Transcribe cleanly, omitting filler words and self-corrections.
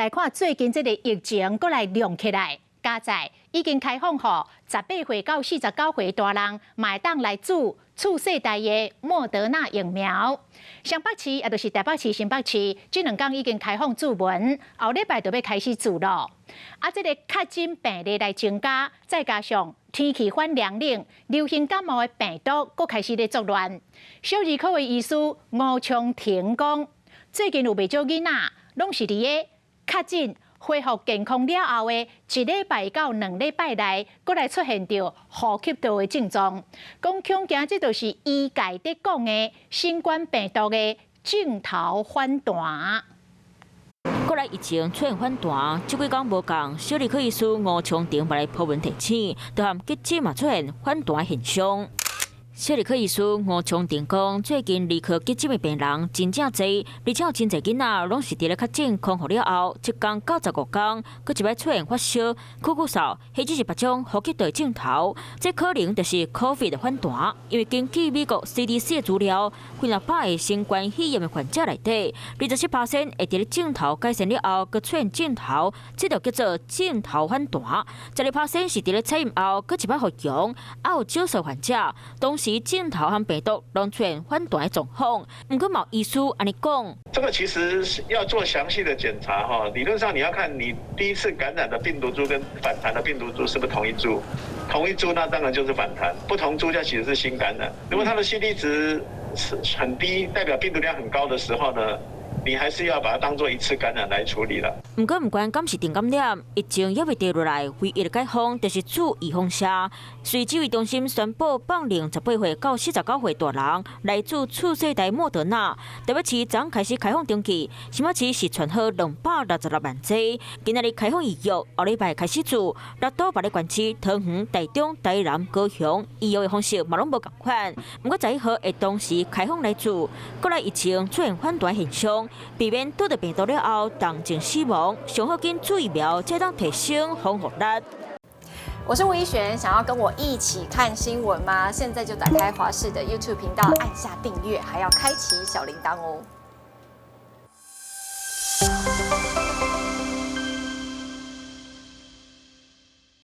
來看最近這個疫情閣來量起來，佳哉已經開放予18歲到49歲大人，嘛會當來注次世代的莫德納疫苗。雙北市也就是台北市、新北市，這兩工已經開放注文，後禮拜就欲開始注囉。啊，這個確診病例來增加，再加上天氣反涼冷，流行感冒的病毒閣開始咧作亂。小兒科的醫師吳昌廷講，最近有袂少囡仔，攏是佇咧確診恢復健康了後的1禮拜到2禮拜內，閣來出現著呼吸道的症狀。講恐驚這就是醫界佇講的新冠病毒的症頭反彈。閣來疫情出現反彈，這幾工無仝，小兒科醫師吳昌廷嘛來 po 文提醒，就和急診嘛出現反彈現象。小兒科醫師吳昌廷講，最近兒科急診的病人真正濟，而且有真濟囡仔攏是佇咧確診康復了後，7工到15工，閣一擺出現發燒、咳咳嗽，或者是別種呼吸道症頭，這可能就是 COVID 的反彈。因為根據美國 CDC 的資料，幾若百个新冠肺炎的患者內底，27%會佇咧症頭改善了後，閣出現症頭，這就叫做症頭反彈。12%是佇咧採驗後，閣一擺復陽，也有少數患者同時症頭和病毒攏出現反彈的狀況。毋過嘛有醫師按呢講，這個其實是要做詳細的檢查哈。理論上你要看你第一次感染的病毒株跟反彈的病毒株是不是同一株，同一株那當然就是反彈，不同株就其實是新感染。如果它的 CT 值是很低，代表病毒量很高的時候呢，你還是要把它當做一次感染來處理了。毋過，毋管敢是重感染，疫情猶未跌落來，唯一的解方就是注預防射。隨指揮中心宣布放令18歲到49歲大人來注次世代莫德納。台北市昨開始開放登記，新北市是傳好266萬劑。今仔日開放預約，後禮拜開始注。六都別个縣市，桃園、台中、台南、高雄，預約的方式嘛攏無仝款。毋過11號會同時開放來注。閣來疫情出現反彈現象，避免得著病毒了後重症死亡，上好緊注疫苗，才當提升防護力。我是吳依璇，想要跟我一起看新聞嗎？現在就打開華視的 YouTube 頻道，按下訂閱，還要開啟小鈴鐺哦。